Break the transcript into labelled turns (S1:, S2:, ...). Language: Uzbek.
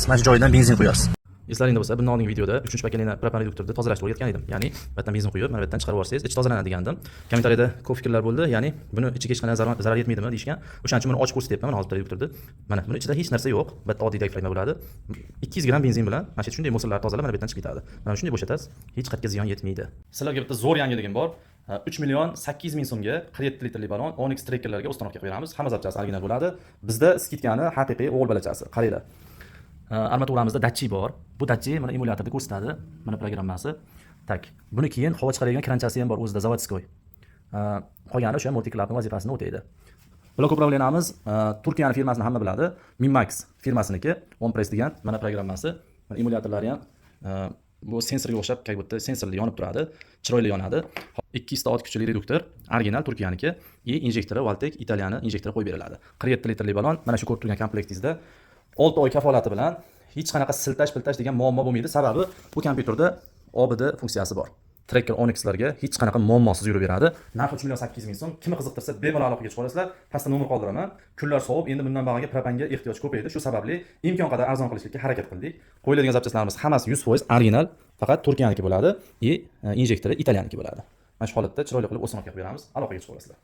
S1: Mana shu joyidan benzin quyasiz.
S2: Eslaringda bo'lsa, bundan oldingi videoda 3 поколение propan reduktorni tozalashni o'rgatgan edim. Ya'ni bu yerdan benzin quyib, mana bu yerdan chiqarib yuborsangiz, ichi tozalanadi degandim. Kommentariyada ko'p fikrlar bo'ldi, ya'ni buni ichiga hech qanday zarar yetmaydimi deyishgan. O'shaning uchun buni ochib ko'rsatyapman mana hozir reduktorni. Mana buni ichida hech narsa yo'q. Bu yerda oddiy diafragma bo'ladi. 200 gramm benzin bilan mana shu shunday мусор lar tozalab, mana bu yerdan chiqib ketadi. Mana shunday bo'shatasiz, hech qayerga ziyon yetmaydi. Sizlarga bitta zo'r yangiligim bor. 3 million 800 ming so'mga 47 litrli balon Onix Trackerlarga установка qilib beramiz. Hamma запчасть original bo'ladi. Bizda скидка ni haqiqiy o'g'il bolachasi. Qaranglar. Armaturamizda datchik bor. Bu datchik mana emulyatorda ko'rsatadi. Mana programmasi. Так, buni keyin havo chiqaradigan kranchasi ham bor o'zida, заводской. Qolgani o'sha multiklapan vazifasini o'taydi. Блок управления miz Turkiyani firmasini hamma biladi. Mimax firmasiniki, OnPress degan mana programmasi. Mana emulyatorlari ham bu sensorga o'xshab, как будто sensorli yonib turadi, chiroyli yonadi. 200 ta ot kuchli reduktor, original Turkiyaniki и injektori Valtek Italiyani injektori qo'yib beriladi. 47 litrli balon mana shu ko'rib turgan komplektingizda 6 oy kafolati bilan hech qanaqa siltash piltash degan muammo bo'lmaydi. Sababi bu kompyuterda OBD funksiyasi bor. Tracker Onixlarga hech qanaqa muammosiz yuraveradi. Narxi 3 million 800 ming so'm. Kimni qiziqtirsa, bemalol aloqaga chiqa olasizlar. Pastda nomer qoldiraman. Kunlar sovib, endi bundan buyog'iga propanga ehtiyoj ko'paydi. Shu sababli imkon qadar arzon qilishlikka harakat qildik. Qo'yiladigan запчасть larimiz hammasi 100% original, faqat Turkiyaniki bo'ladi и injektori Italiyaniki bo'ladi. Mana shu holatda chiroyli qilib установка qilib beramiz. Aloqaga chiqa olasizlar.